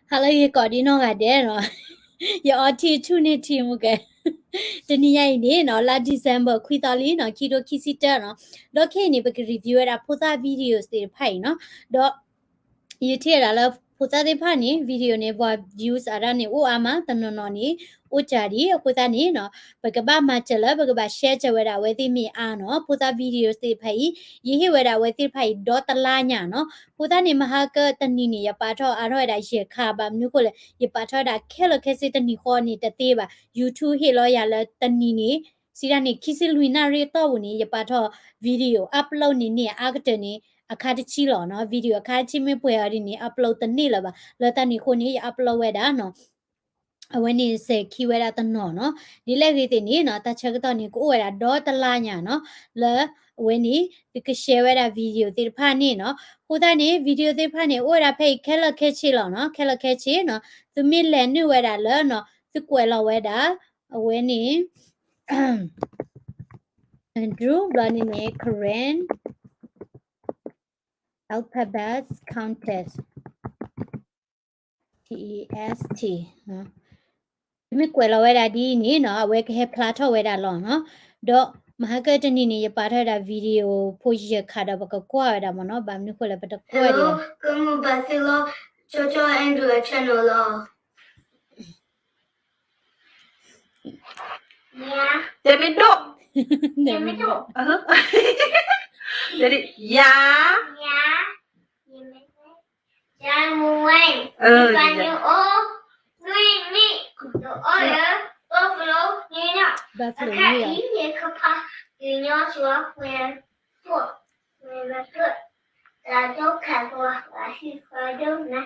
ဟါလၢအဂ့ၤ ကိးဒံနီၢ်ဂၤဒဲးနီၤ, ယအီထံဆူၣ်န့ၢ်ထံမူကဲ, တနံၤညါအံၤန့ၣ်နီၤ လါ December ခွံသီလံနီၤ ခံထိခံဆံတၢနီၤ, ဒီးခဲအံၤန့ၣ် ပက review ဝဲဒၣ်ဖိသၣ် videos သ့ၣ်တဖၣ်အံၤနီၤ, ဒီး ယထံၣ်ဝဲဒၣ်လၢဖိသၣ်သ့ၣ်တဖၣ်န့ၣ် video န့ၣ် ပှၤ views အါဒၣ်န့ၣ် အိၣ်အါမး တနီၤနီၤန့ၣ် အိၣ်စှၤဒံး အဃိသတးန့ၣ်နီၤ ပကဘၣ်မၤစၢၤလၢ ပကဘၣ် share စၢၤဝဲဒၣ်အဝဲသ့ၣ်မ့ၢ်အါနီၤ, ဖိသၣ် videos သ့ၣ်တဖၣ်အံၤ ယဟ့ၣ်ဝဲဒၣ်အဝဲသ့ၣ်တဖၣ်အံၤ ဒီတလါညါနီၤ, အဃိသတးန့ၣ် မဟါကတနံၤန့ၣ် ယပာ်ထီၣ်အါထီၣ်ဝဲဒၣ်ယဲၢ်ခါဘၣ်, မနုၤအဃိလဲၣ် ယပာ်ထီၣ်ဝဲဒၣ်ခဲလၢာ်ခဲဆ့တနံၤဃီန့ၣ်တသ့ဘၣ်, YouTube ဟ့ၣ်လီၤယၤလၢတနံၤန့ၣ် စံးဒၣ်န့ၣ် ခံဆံလွံၢ်နၣ်ရံၣ်အတီၢ်ပူၤန့ၣ် ယပာ်ထီၣ် video upload န့ၣ်န့ၣ် အါကတၢၢ်န့ၣ် အခါတဆံလီၤနီၤ, video အခါတဆံမ့ၢ်ပှဲၤအီၤဒ်န့ၣ် upload တန့ၢ်လၢၤဘၣ်, လၢတၢ်န့ၣ်အဃိန့ၣ် ယ upload ဝဲဒၣ်နီၤ, အဝဲန့ၣ်စဲၤခံဝဲဒၣ်တနီၤနီၤ, ဒ်လဲၣ်ဂ့ၤသ့ၣ်န့ၣ်နီၤ တၢ်ဆၢကတီၢ်န့ၣ် ကအိၣ်ဝဲဒၣ်ဒီတလါညါနီၤ, လၢအဝဲန့ၣ် သုက share ဝဲဒၣ် video သ့ၣ်တဖၣ်န့ၣ်နီၤ, အဃိသတးန့ၣ် video သ့ၣ်တဖၣ်န့ၣ် အိၣ်ဝဲဒၣ်ဖဲအံၤခဲလၢာ်ခဲဆ့လီၤနီၤ, ခဲလၢာ်ခဲဆ့နီၤ, သုမ့ၢ်လဲၤနုာ်ဝဲဒၣ်လၢနီၤ သုကွဲးလီၤဝဲဒၣ် အဝဲန့ၣ် Andrew ဘျီန့ၣ်န့ၣ် Karen Alphabets Contest, T E S T သုမ့ၢ်ကွဲးလီၤဝဲဒၣ်ဒ်အံၤန့ၣ်နီၤ အဝဲကဟဲဖျါထီၣ်ဝဲဒၣ်လီၤနီၤ, ဒီးမဟါကတနံၤန့ၣ် ယပာ်ထီၣ်ဝဲဒၣ် video ဖိယဲၢ်ခါဒီး ပကကွၢ်ဝဲဒၣ်မ့ၢ်နီၤ, ဘၣ်မနုၤအဃိလဲၣ် ပတကွၢ်ဒံးဘၣ်, ကမူဘၣ်စ့လီၤ, ကၠီကၠီ Andrew အ channel လီၤ. ယမ့ၢ်ဒိၣ်, ယမ့ၢ်ဒိၣ်, ယၤ, ယမ့ၢ်, ယမ့ၢ်, ယမ့ၢ်အိၣ်, နွံနံၣ်, ဒီးအိၣ်လၢ Buffalo, New York, အခါအံၤ ယကဖး ယညီစှီၤဝဲ ဖိ နး, နးမ့ၢ်ဘၣ်, နး, နး,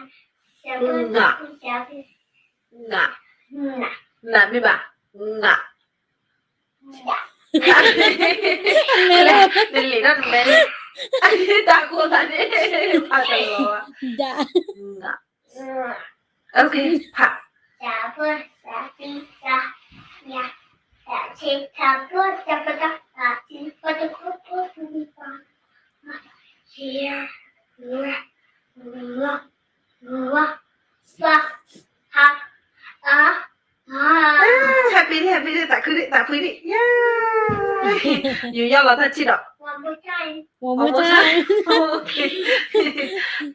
နလံၤနီတမဲ, တၢ်ကိးသးန့ၣ်, ဖးတလီၤ, နး, ဖး ဟဲပ့ၤန့ၣ် ဟဲပ့ၤန့ၣ် သးခုဒံး သးဖှံဒံး, ယၤ, ယူၤယီၢ်လီၤတၢ်ထံၣ်ဒီး, one more time, one more time,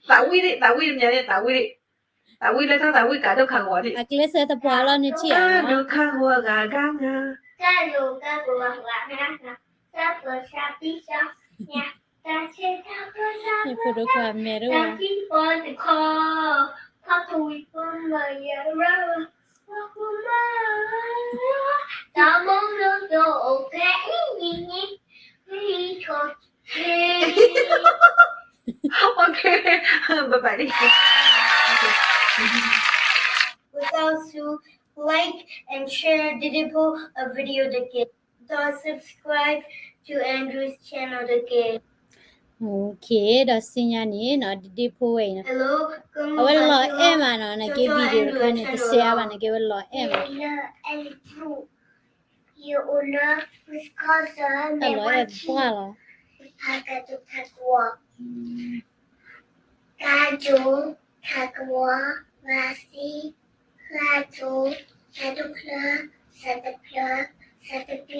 သးဝံၣ်ဒံး သးဝံၣ်တမံၤန့ၣ် သးဝံၣ်ဒံး, သးဝံၣ်လၢတၢ်သးဝံၣ်ကးဒိၣ်ခးဂီၤဒံး, အကျဲစၢၤသပှၢ်လီၤန့ၣ်ထံၣ်ဧါ, ကးဒိၣ်ခးဂီၤဂၤဂၤဂၤ, ကးဒိၣ်ခးဂီၤဂၤဂၤဂၤ, တၢ်ပၢဆါပံဆါ, တၢ်ဆဲးတၢ်ပၢဆါပၢဆါ, တၢ်ဖံးပီတခီ, ဖးကဝံၤပမၤယၤရၢ, ပှၤကူမၤ, တၢ်မုၢ်ဒိၣ်ဒိၣ်အိၣ်ဖဲအံၤန့ၣ်, ပံထီၣ်, okay, bye bye. Without Sue, like and share Didipo a video တက့ၢ်, ဒီး subscribe to Andrew's channel တက့ၢ်. Okay, ဒီးဆူညါန့ၣ်နီၤ ဒဒ့ဖိဝဲအံၤနီၤ, အဝဲလီၤအဲၣ်မးနီၤ, နက့ video တခါန့ၣ် တ share ဘၣ် နက့ဝဲလီၤအဲၣ်မး, တၢ်လီၤအဲၣ်ပှၢ်လီၤ. ကါဒိၣ်, ခးကဝီၤ, မၤသံ, ဃါဒိၣ်, ကါဒိၣ်ချၢ, စးတဖျၢၣ်, စးတပံ,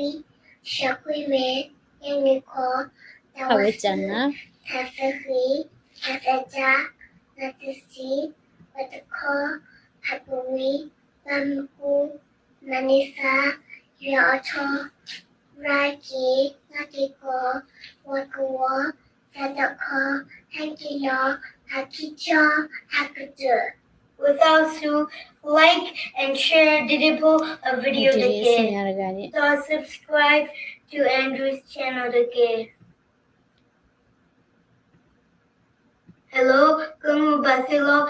စးကွံမ့ၢ်, ညၣ်နုၢ်ခီ, တၢ်ဝါဆူ, တၢ်သဃံ, တၢ်သဒါ, တၢ်တစံ, ပတခီ, ဖးကဝံၤ, ဘၣ်မူကူ, မၤန့ၢ်သါ, ယွၤအီထီ, ရၢက့ၤ, လၢက့ၤကီ, ဝါကဝီၤ, တၢ်ဒိၣ်ခီ, ဟဲက့ၤလီၤ, ဟးခံကၠီ, ဟးကတၢၢ်. Without Sue, like and share Didipo a video တက့ၢ်, ဒီး subscribe to Andrew's channel တက့ၢ်. Hello, ကမူဘၣ်စ့လီၤ,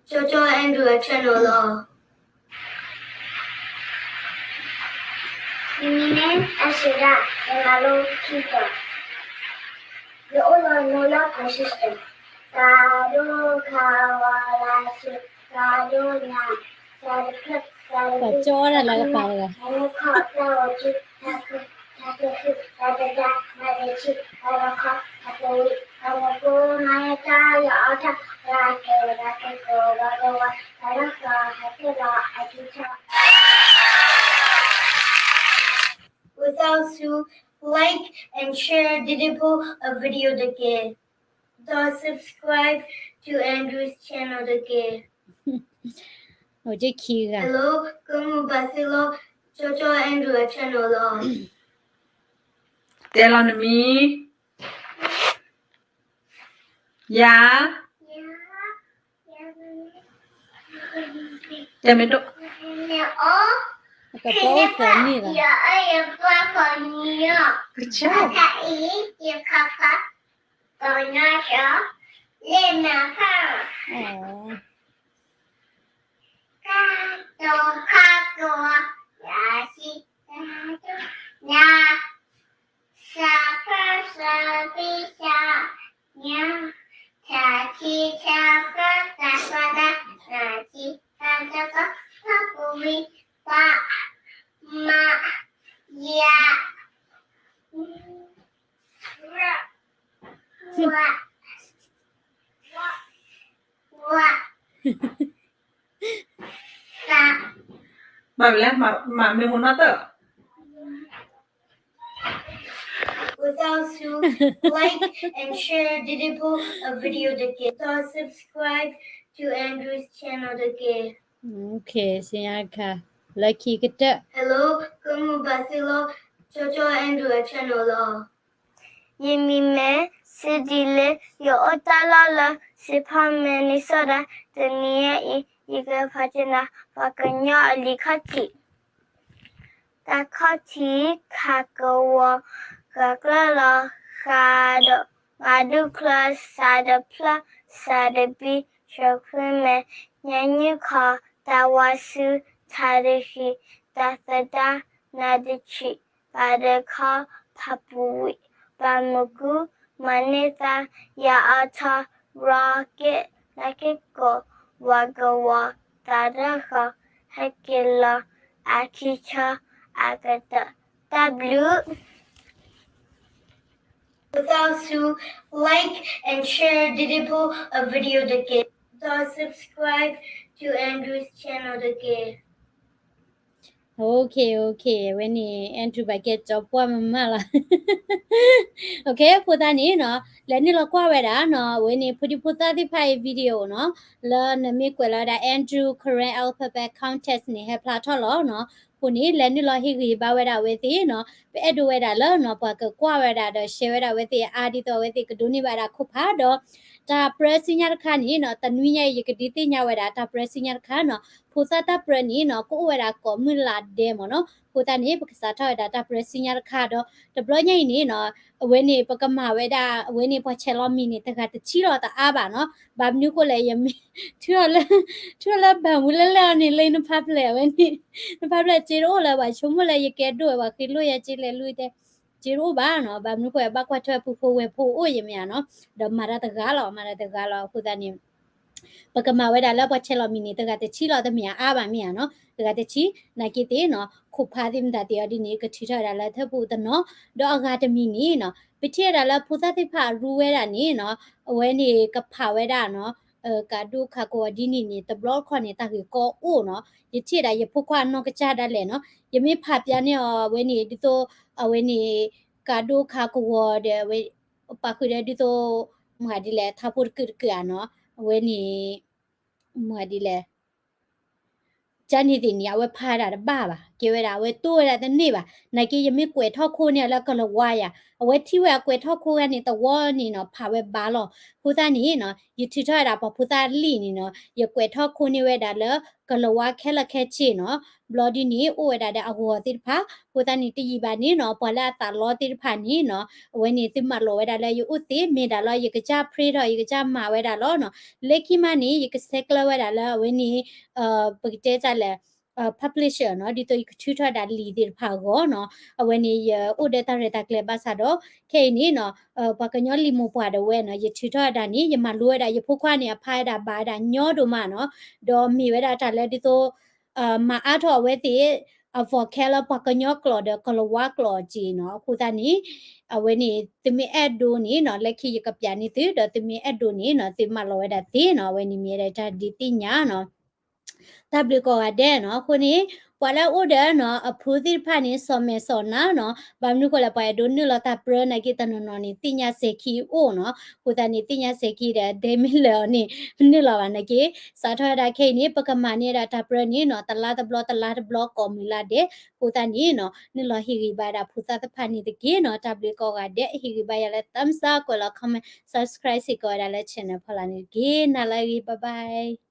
ကၠီကၠီ Andrew အ channel လီၤ. ယမံၤန့ၣ် အၡၤဒၣ်, ယမၤလိခံတီၤ, ယအိၣ်လၢ New York, Washington, ကါဒိၣ်ခးဝါလါဆူ, ကါဒိၣ်ညါ, စးတဖျၢၣ်, စးတပံ, တၢ်ခီတၢ်ဝီၤကံ, တၢ်ခီ Like and share ဒ်ဒ်ဖိ အ video တက့ၢ်. ဒီး subscribe to Andrew's channel တက့ၢ်. အိၣ်တခံဂၤ Hello ကမူၣ်ဘၣ်သ့လီၤ ကၠီကၠီ Andrew အ channel လီၤ. တဲလီၤနမံၤ ယၤ တဲမ့ၢ်ဒိၣ် ကပီၤအိၣ်သးန့ၣ်လီၤ ကစၢ် ဘၣ်မနုၤလဲၣ် မၤမ့ၢ်မနုၤတၢ် ဝံသးစူၤ like and share ဒ်ဒ်ဖိ အ video တက့ၢ်. ဒီး subscribe to Andrew's channel တက့ၢ်. စံညါတခါ လၢခံကတၢၢ် Hello ကမူၣ်ဘၣ်သ့လီၤ ကၠီကၠီ Andrew အ channel လီၤ. ယမံၤမ့ၢ် စံဒံလ့ ယအိၣ်တၢ်လီၢ်လၢ Saint Paul Minnesota တနံၤအံၤ ယကဖးက့ၤနၤ ပှၤကညီအလံာ်ခီၣ်ထံး တၢ်ခီၣ်ထံးခးကဝီၤ ဂာ်ကျၢၢ်လီၤဃးဒီး မၤဒူၣ်ချၢ စးဒီးဖျၢၣ် စးဒီးဘံ ဆှၢခွံမဲာ် ညါနုၢ်ခီ တၢ်ဝါဆူ ထးတဟံး တၢ်သဒါ နးတဆံး ပာ်ဒီးခီ ဖးပူၤဝံၤ ပာ်မုာ်ကူ မၤန့ၢ်သါ ယၤအီထီ ရီက့း လၢက့ၢ်ကိး ဝၤကဝီၤ တၢ်ရၢၢ်ဃီ ဟဲက့ၤလီၤ အခံဆၢ အကတၢၢ် တၢ်ဘျုး ဝံသးစူၤ like and share ဒ်ဒ်ဖိ အ video တက့ၢ်. ဒီး subscribe to Andrew's channel တက့ၢ်. Okay, okay အဝဲန့ၣ် Andrew ဘၣ်ကဲကၠီပှၢ်မးမးလီၤ. Okay အဃိသတးန့ၣ်နီၤ လဲၤနုာ်လီၤကွၢ်ဝဲဒၣ်နီၤ အဝဲန့ၣ် ဖိဒံဖိသၣ်သ့ၣ်တဖၣ်အံၤ video နီၤ လၢနမ့ၢ်ကွဲးလီၤဝဲဒၣ် Andrew Karen Alphabet Contest န့ၣ် ဟဲဖျါထီၣ်လီၤနီၤ. အဃိန့ၣ် လဲၤနုာ်လီၤဟ့ၣ်ဂံၢ်ဘါဝဲဒၣ်အဝဲသ့ၣ်နီၤ ပအဲၣ်ဒိးဝဲဒၣ်လၢနီၤ ပှၤကကွၢ်ဝဲဒၣ်ဒီး share ဝဲဒၣ်အဝဲသ့ၣ်အါ ဒ်သိးအဝဲသ့ၣ်ကဒိးန့ၢ်ဘၣ်ဒၣ်ခိၣ်ဖးဒီး တၢ်ပြၢစံညါတခါန့ၣ်နီၤ တနွံညါအံၤ ယကဒုးသ့ၣ်ညါဝဲဒၣ် တၢ်ပြၢစံညါတခါနီၤ ဖိသၣ်တၢ်ပြၢန့ၣ်နီၤ ကအိၣ်ဝဲဒၣ်ကိးမုၢ်လးဒဲးမ့ၢ်နီၤ. အဃိသတးန့ၣ် ပကစးထီၣ်ဝဲဒၣ်တၢ်ပြၢစံညါတခါဒီး တဘျီညါအံၤန့ၣ်နီၤ အဝဲန့ၣ် ပကမၤဝဲဒၣ် အဝဲန့ၣ် ပှၤဆဲးလီၤမံၤန့ၣ် တဂၤတဆံလီၤတအါဘၣ်နီၤ. ဘၣ်မနုၤအဃိလဲၣ် ယမ့ၢ် ထုးလၢ ထုးလၢဘၣ်မူလၢလဲၣ်အီၤန့ၣ် လၢနဖးဖျဲးအဝဲန့ၣ် နဖးဖျဲးစ့တအိၣ်လၢၤဘၣ် ဆိကမိၣ်လၢယကဲဒိၣ်ဝဲ ပှၤဃ့လိၣ်ယၤစ့လဲၣ်လိၣ်တဲ စ့တအိၣ်ဘၣ်နီၤ. ဘၣ်မနုၤအဃိ ဘၣ်ကွၢ်ထွဲပူဖိဝဲၢ်ဖိအိၣ်ယမ့ၢ်ဧါနီၤ ဒီးမၤတၢ်တဂၤလီၤ မၤတၢ်တဂၤလီၤ. အဃိသတးန့ၣ် ပကမၤဝဲဒၣ်လၢပှၤဆဲးလီၤမံၤန့ၣ် တဂၤတဆံလီၤ တမ့ၢ်အါဘၣ်မ့ၢ်ဧါနီၤ တဂၤတဆံ နာ်က့သ့ၣ်နီၤ ခိၣ်ဖးသ့ၣ်မတၤသ့ၣ်အီၤဒ်န့ၣ် ကထုးထီၣ်ဝဲဒၣ်လၢထၢၣ်ပူၤတနီၤ ဒီးအဂၤတမံၤန့ၣ်နီၤ ပထံၣ်ဝဲဒၣ်လၢဖိသၣ်သ့ၣ်တဖၣ်အရူဝဲဒၣ်န့ၣ်နီၤ အဝဲန့ၣ်ကဖးဝဲဒၣ်နီၤ ကးဒိၣ်ခးကဝီၤဒ်န့ၣ်န့ၣ် တဘျီတခီၣ်န့ၣ် တၢ်ဂ့ၢ်ကီအိၣ်နီၤ ယထံၣ်ဒၣ်ယဖိခွါအနီၢ်ကစၢ်ဒၣ်လဲာ်နီၤ ယမ့ၢ်ဖးပျါန့ၢ်အီၤ အဝဲန့ၣ် ဒ်သိး အဝဲန့ၣ် ကးဒိၣ်ခးကဝီၤဒီး အဝဲ ပာ်ဃုာ်ဒီးဒ်သိး မၤဒ်လဲၣ် ထါဖိတကုာ်တကုာ်ဧါနီၤ အဝဲန့ၣ် မၤဒ်လဲၣ် ကန့ၣ်သ့ၣ်န့ၣ် အဝဲဖးဒၣ်တဘၣ်ဘၣ် ကဲဝဲဒၣ် အဝဲတိၢ်ဝဲဒၣ်တန့ၢ်ဘၣ် နာ်က့ယမ့ၢ်ကွဲးထီၣ်ခိန့ၢ်အီၤလၢကလၤဝါယၤ အဝဲထံၣ်ဝဲအကွဲးထီၣ်ခိဂၤန့ၣ် သဝီန့ၣ်နီၤ ဖးဝဲဘၣ်လီၤ. အဃိသတးန့ၣ်နီၤ ယထုးထီၣ်ဝဲဒၣ်ပှၤဖိသၣ်လံာ်န့ၣ်နီၤ ယကွဲးထီၣ်ခိန့ၢ်ဝဲဒၣ်လၢ ကလၤဝါခဲလၢာ်ခဲဆ့နီၤ ဘျီဒ်န့ၣ် အိၣ်ဝဲဒၣ်ဒီးအဂီၤသ့ၣ်တဖၣ် အဃိသတးန့ၣ် တယံာ်ဘၣ်န့ၣ်နီၤ ပှၤလၢအသးလီသ့ၣ်တဖၣ်န့ၣ်နီၤ အဝဲန့ၣ်သုမၤလိာ်ဝဲဒၣ်လၢယအိၣ်သ့ မ့ၢ်ဒၣ်လီၤ ယကစၢ် print ထီၣ် ယကစၢ်မၤဝဲဒၣ်လီၤနီၤ လၢခံမးန့ၣ် ယကဆဲးကျၢဝဲဒၣ်လၢအဝဲန့ၣ် ပကတဲတၢ်လဲၣ် publisher နီၤ ဒ်သိးယကထုးထီၣ်ဒၣ်လံာ်သ့ၣ်တဖၣ်အဂီၢ်နီၤ အဝဲန့ၣ် ယအိၣ်ဒီးတၢ်ရဲၣ်တၢ်ကျဲၤဘၣ်ဆၣ်ဒီး ခဲအံၤန့ၣ်နီၤ ပှၤကညီလံာ်မိၢ်ပှၢ်ဒၣ်ဝဲနီၤ ယထုးထီၣ်ဝဲဒၣ်န့ၣ် ယမၤလိဝဲဒၣ် ယဖိခွါန့ၣ် အဖးဝဲဒၣ်ဘၣ်ဝဲဒၣ်ညီဒိၣ်မးနီၤ ဒီးမ့ၢ်ဝဲဒၣ်တၢ်လၢဒ်သိး မၤအါထီၣ်အဝဲသ့ၣ် အ vocab လၢပှၤကညီကျိာ်ဒီးကလၤဝါကျိာ်က့နီၤ. အဃိသတးန့ၣ် အဝဲန့ၣ် သုမ့ၢ်အဲၣ်ဒိးန့ၣ်နီၤ လၢခံယကပျးန့ၢ်သု ဒီးသုမ့ၢ်အဲၣ်ဒိးန့ၣ်နီၤ သုမၤလီၤဝဲဒၣ်သ့နီၤ. အဝဲန့ၣ်မ့ၢ်ဝဲဒၣ်တၢ်ဒုးသ့ၣ်ညါနီၤ. တၢ်ဘျုးကိးဂၤဒဲးနီၤ. အဃိန့ၣ် ပှၤလၢအအိၣ်ဒီးနီၤ အဖုသ့ၣ်တဖၣ်န့ၣ် စီၤမဲာ်စီၤနါနီၤ, ဘၣ်မနုၤဃိလဲၣ် ပှၤအဲၣ်ဒိးနုာ်လီၤတၢ်ပြၢနာ်က့ တနီၤနီၤန့ၣ် သ့ၣ်ညါစဲၤခံအိၣ်နီၤ. အဃိသတးန့ၣ် သ့ၣ်ညါစဲၤခံဒီး ဒဲမ့ၢ်လၢာ်အီၤန့ၣ် နုာ်လီၤဘၣ်နာ်က့. စးထီၣ်ဝဲဒၣ်ခဲအံၤန့ၣ် ပကမၤန့ၢ်ဒၣ်တၢ်ပြၢန့ၣ်နီၤ တလါတဘျီ တလါတဘျီ ကိးမုၢ်လါဒဲး. အဃိသတးန့ၣ်နီၤ နုာ်လီၤဟ့ၣ်ဂံၢ်ဘါဒၣ်ဖိသၣ်သ့ၣ်တဖၣ်န့ၣ်တက့ၢ်နီၤ. တၢ်ဘျုးကိးဂၤဒဲး ဟ့ၣ်ဂံၢ်ဘါယၤလၢ thumbs up ကွဲးလီၤ comment subscribe စ့ၢ်ကီးဝဲဒၣ်လၢ channel ဖီလာ်န့ၣ်တက့ၢ်. နၤလၢအဂ့ၤ bye bye.